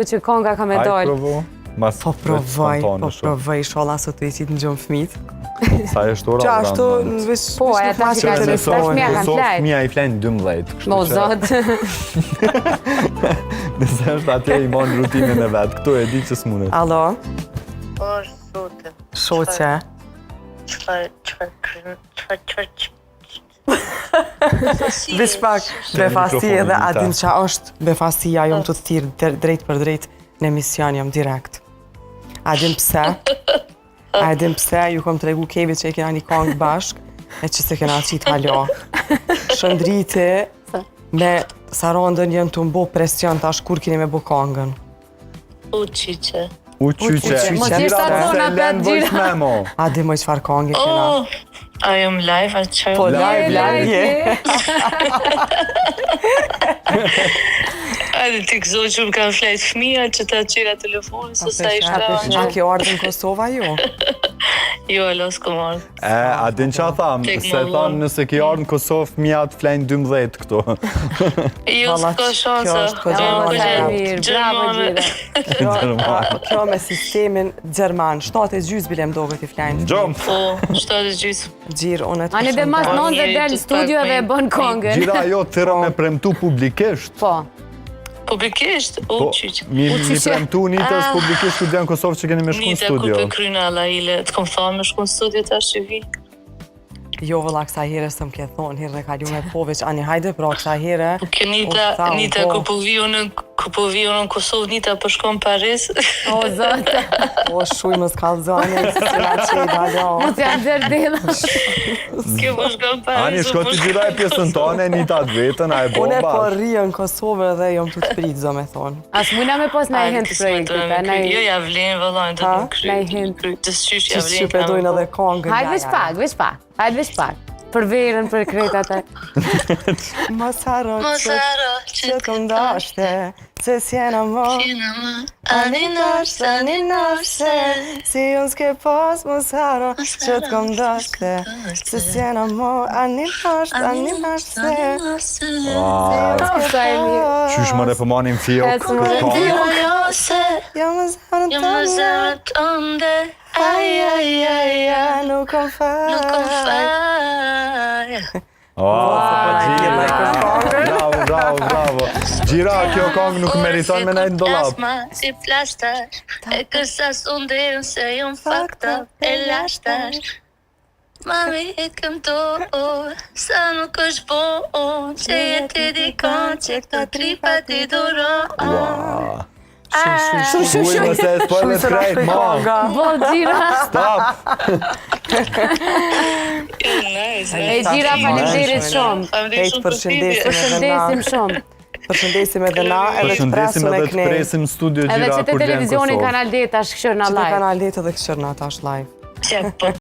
Që konga ka me Ai dal. provo? Mas Po provoj, spontane po shumë. provoj, inshallah sot të i qitë në gjumë fmit. Sa është ora? Që ora ashtu, nëntë. në veç, Po, veç aja nuk ma tash i që ka Që qenë në tash Kosovë, fëmija në kanë Kosovë flajt. fëmija i flenë 12. kështu Mo që zot. Nëse është atje i mon rutinën e vet. Këtu e di që s'mundet. Alo, Po, zote. shoqe. Çfarë, çfarë, kryn, çfarë, çfarë, çfarë. Veç pak, befasi mikrofoni, edhe Nita. a din qa është befasia, jom të thirë drejt për drejt në emision, jom direkt. A din pse? A din pse? Ju kom tregu Kevi që e kena një kongë bashk, e që se kena qitë halo. Shëndriti me Sarandën janë të mbo presion tash kur keni me bo kongën. U qyqe. U qyqe. qyqe. Mos Gjira, jesh ta pse zona, len pet voice gjira. memo. A di moj çfarë kongë kena? Oh, a jam live, a çfarë? Po, Live, live, live. je. Ajde ti gëzoj që më kanë flajt fëmija që ta qira telefonin, se sa ishte A ke ardhë në Kosovë, a jo? Jo, alo, s'kom ardhë. E, a din qa tham? Tek Se më tham vonë. nëse ke ardhë në Kosovë, fëmija të flejnë 12 këtu. Jo, Valla, s'ka kjo shansa. është kogja Jo, e kogja mirë, mirë, bravo, Gjermane. Gjira. Gjermane. Kjo me sistemin gjerman, 7 e gjysë bile më doket i flajnë. Gjom. Po, 7 e gjysë. Gjirë, unë e të Ani dhe mas përshëndes. nëndë Njeri del të në studio pak edhe e me- bën kongën. Gjira jo tërë me premtu publikisht. Po. Publikisht, u Po, qyqe. mi, U mi qyqe. premtu Nitës Ah. publikisht kur vjen në Kosovë që keni me shku në Nita, kur studio. për kryna alla ile, të kom thonë me shku në studio tash që vi. Jo, vëlla, kësa here s'më ke thonë, herën e kalume po, veç ani hajde pra kësa here. Po kjo Nita, u tha, u Nita, po. ku po vi unë, ku po vi unë në Kosovë, Nita po shkon në Paris. O zot. Po, shuj mos kallzoni, se si na qejt, alo. Mos janë nxjerr della. Kjo po shkon në Paris. Ani, unë shko po ti shkoj gjira e pjesën tone, Nita të vetën, a e Unë bomba. po rri në Kosovë dhe jom të të prit, zo me thonë. As mujna me pas na Ajde, hint kismet projektit, do a me na kry. Jo, ja vlen vëllai, do Ha? të më kry. Na i do të hint. më kry. Të s'qysh ja Që vlen. shqip e ka me dojnë bo. edhe kongën. Hajde ja, veç ja, pak, veç pak. Hajde veç pak. Për verën, për krejt ata. Mos harro Mos që harro që të ndashte, se s'jena mo. Jena më, ani nashtë, ani nashte, si unë s'ke pas, mos harro që të kom dashte, se s'jena mo, ani nashtë, ani nashte, Ah, Sa e mirë. Qysh më repëmanin fiok E, s'më këtë kongë. Jam më zemrën Jam më tënde, zemrën tënde, Aj, aj, aj, aj, nuk kom faj. nuk kom faj. Ah, Gjira. Bravo, bravo, bravo. Gjira, kjo kongë nuk meriton me nejtë në dollap. Plasma, si plastash, e kërsa sundem se jam fakta e lashtash. Mami e këm to, sa nuk është bo, që jetë dikon, që këto tripa ti duro. Ua. Shumë, shumë, Shumë Uj, shumë mos e spoiler se na krejt, shkoj ma. konga. Bo Gjira. Stop. Nice, E Gjira, faleminderit shumë. Faleminderit Hejt, shumë për përshëndesim thirrje. edhe na. Përshëndesim shumë. Përshëndesim edhe na, edhe të Përshëndesim presim edhe e të knej. presim në studio Edhe Gjira që te kur vjen në televizioni Kosovë. Kanal D tash këshër na Që të live. kanal D edhe këshër na tash live. Qe, po.